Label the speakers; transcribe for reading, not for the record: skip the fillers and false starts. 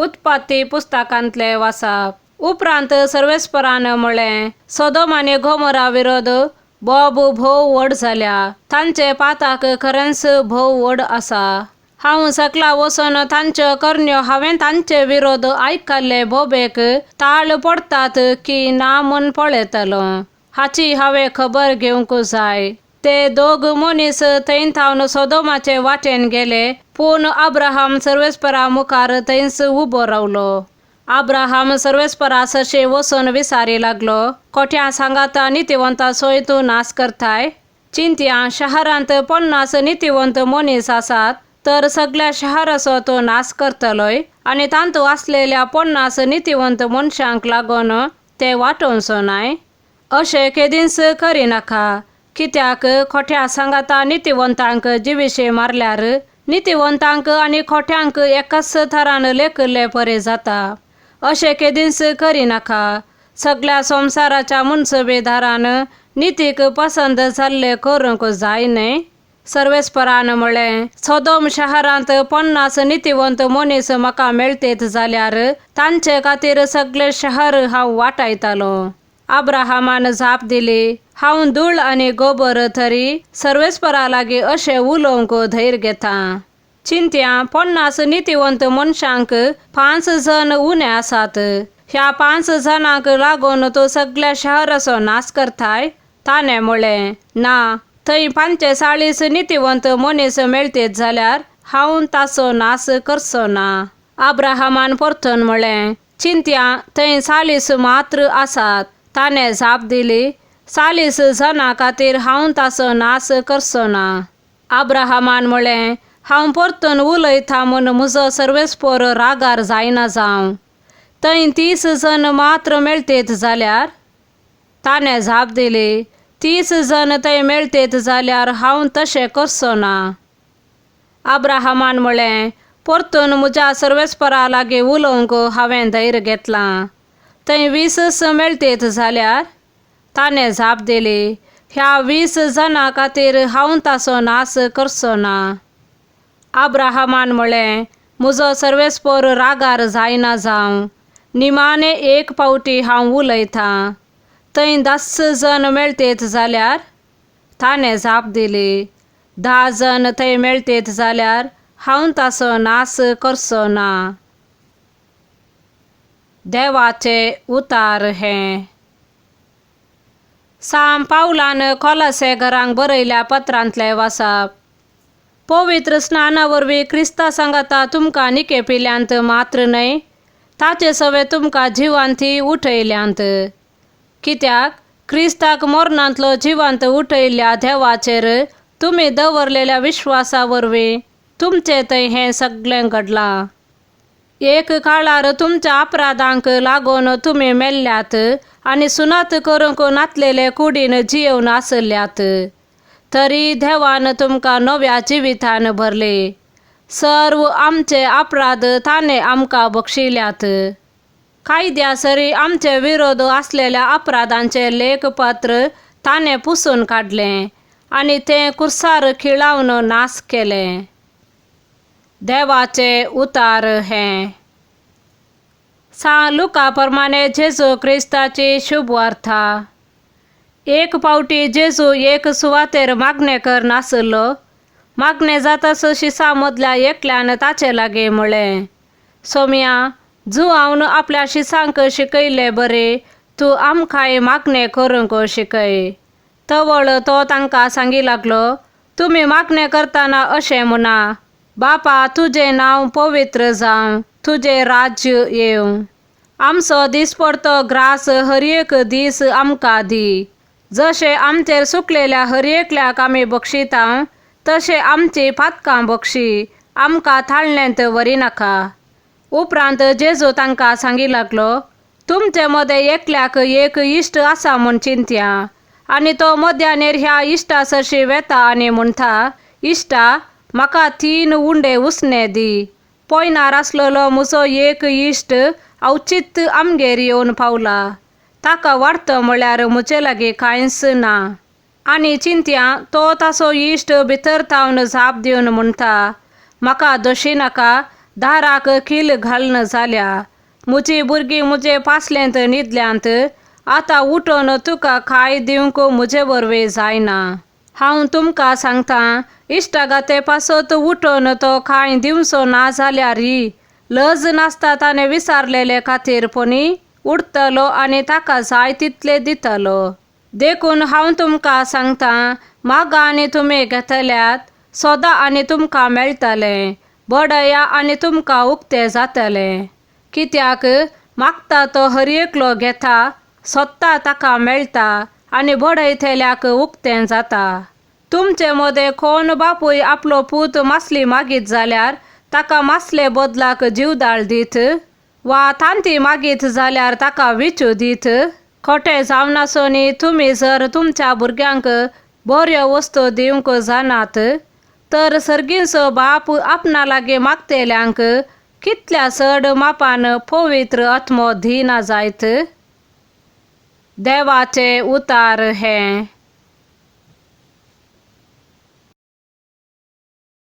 Speaker 1: उत्पत्ती पुस्तकांतलें वाचप. उपरांत सर्वेस्परान म्हळें, सोदोम आनी गोमोरा विरोध बोब भोव व्हड जाल्या, तांचे पाताक खरेंच भोव व्हड आसा. हांव सकला वचून तांच्यो करण्यो हांवें तांचे विरोध आयकल्ले बोबेक ताळ पडटात की ना म्हूण पळयतलो, हाची हांवें खबर घेवंक जाय. ते दोग मनीस थंय थावन सोदोमाचे वाटेन गेले, पूण अब्राहम सर्वेस्परा मुखार थंयच उबो रावलो. अब्राहम सर्वेस्परा सरशी वचून विसारी लागलो, खोट्या सांगाता नितिवंताचोय तूं नाश करताय? चिंतया, शहरांत 50 नितिवंत मनीस आसात तर सगळ्या शहराचो तूं नाश करतलोय आनी तातूंत आसलेल्या 50 नितिवंत मनशांक लागून ते वाटोवचो नाय? अशें केदींच करिनाका, कित्याक खोट्या सांगाता नितिवंतांक जिविशे मारल्यार नितिवंतांक आनी खोट्यांक एकाच थरान लेखिल्ले परी जाता. अशें केदींच करिनाका. सगळ्या संवसाराच्या मुनसबेदारान नितीक पसंत जाल्लें करूंक जाय न्हय? सर्वेस्परान म्हळें, सोदोम शहरांत 50 नितिवंत मनीस म्हाका मेळटीत जाल्यार तांचे खातीर सगळें शहर हांव वाटायतलों. अब्राहमान जाप दिली, हांव धूळ आनी गोबर तरी सर्वेस्परा लागीं अशें उलोवंक धैर्य घेता. चिंतया, 50 नितिवंत मनशांक 5 जण उणे आसात. ह्या 5 जाणांक लागून तूं सगळ्या शहराचो नाश करताय? ताणें म्हळें, ना, थंय 45 नितिवंत मनीस मेळटीत जाल्यार हांव ताचो नाश करचो ना. अब्राहमान परतून म्हळें, चिंतया, थंय 40 मात्र आसात. ताणें जाप दिली, 40 जाणां खातीर हांव ताचो नाश करचो ना. अब्राहमान म्हळें, हांव परतून उलयता म्हूण म्हजो सर्वेस्पर रागार जायना जावं. थंय 30 जण मात्र मेळटीत जाल्यार? ताणें जाप दिली, 30 जण थंय मेळटीत जाल्यार हांव तशें करचो ना. अब्राहमान म्हळें, परतून म्हज्या सर्वेस्परा लागीं उलोवंक हांवें धैर्य घेतलां. थंय 20 मेळटीत जाल्यार? ताणें जाप दिली, ह्या 20 जाणां खातीर हांव ताचो नाश करचो ना. अब्राहमान म्हळें, म्हजो सर्वेस्पर रागार जायना जावं. निमाणें एक फावटी हांव उलयतां. थंय 10 जण मेळटीत जाल्यार? ताणें जाप दिली, 10 जण थंय मेळटीत जाल्यार हांव ताचो नाश करचो ना. देवाचे उतार हें. साम पावलान कोलासे घरांक बरयल्या पत्रांतलें वाचप. पवित्र स्नाना वरवीं क्रिस्ता सांगाता तुमकां निकेपिल्यांत मात्र न्हय, ताचे सवे तुमकां जिवांती उठयल्यांत. कित्याक क्रिस्ताक मरणांतलो जिवांत उठयल्ल्या देवाचेर तुमी दवरलेल्या विश्वासा वरवीं तुमचें थंय हें सगळें घडलां. एक काळार तुमच्या अपराधांक लागून तुमी मेल्ल्यात आनी सुनात करूंक नातलेले कुडीन जियेवन आसल्यात, तरी देवान तुमकां नव्या जिवितान भरले. सर्व आमचे अपराध ताणें आमकां बक्षिल्यात. कायद्या सरी आमचे विरोध आसलेल्या अपराधांचें लेखपत्र ताणें पुसून काडलें आनी तें कुर्सार खिळावन नाश केलें. देवाचे उतार हें. सां लुका प्रमाणे जेजू क्रिस्ताची शुभवार्ता. एक फावटी जेजू एक सुवातेर मागणें कर नासलो. मागणें जाताच शिसा मदल्या एकल्यान ताचे लागीं म्हळें, सोम्या, जुआवन आपल्या शिसांक शिकयल्ले बरें तूं आमकांय मागणें करूंक शिकय. तवळ तो तांकां सांगी लागलो, तुमी मागणें करतना अशें म्हणा, बापा तुजें नांव पवित्र जावं, तुजें राज्य येवं. आमचो दिसपडतो ग्रास हर एक दीस आमकां दी. जशें आमचेर सुकलेल्या हर एकल्याक आमी बक्षिता तशें आमची पातकां बक्षी, आमकां थाळण्यांत व्हरिनाका. उपरांत जेजू तांकां सांगी लागलो, तुमचे मदें एकल्याक एक इश्ट आसा म्हूण चिंतया आनी तो मध्यानेर ह्या इश्टा सरशी वेता आनी म्हणटा, इश्टा म्हाका 3 उंडे उसणे दी. पोयनार आसलेलो म्हजो एक इश्ट अवचीत आमगेर येवन पावला. ताका वाडतो म्हळ्यार म्हजे लागीं कांयच ना. आनी चिंतया, तो ताचो इश्ट भितर थावन जाप दिवन म्हणटा, म्हाका दोशी नाका, दाराक कील घालून जाल्या. म्हजी भुरगीं म्हजे पासलेंत न्हिदल्यांत. आतां उठून तुका खाय दिवंक म्हजे वरवीं जायना. हांव तुमकां सांगतां, इश्टागते पासत उठून तो कांय दिवचो ना जाल्यारय लज नासता ताणें विचारलेले खातीर पणी उठतलो आनी ताका जाय तितले दितलो. देखून हांव तुमकां सांगतां, मागा आनी तुमी घेतल्यात, सोदा आनी तुमकां मेळटलें, बडया आनी तुमकां उक्तें जातलें. कित्याक मागता तो हर एकलो घेता, सोदता ताका मेळटा आनी बडयतल्याक उक्तें जाता. तुमचे मदें कोण बापूय आपलो पूत मासली मागीत जाल्यार ताका मासले बदलाक जिवदाळ दीत, वा तांती मागीत जाल्यार ताका विचू दीत? खोटें जावनासोनी तुमी जर तुमच्या भुरग्यांक बऱ्यो वस्तू दिवंक जाणात तर सर्गीचो बाप आपणा लागीं मागतल्यांक कितल्या चड मापान पवित्र आत्मो दिना जायत. देवाचे उतार हें.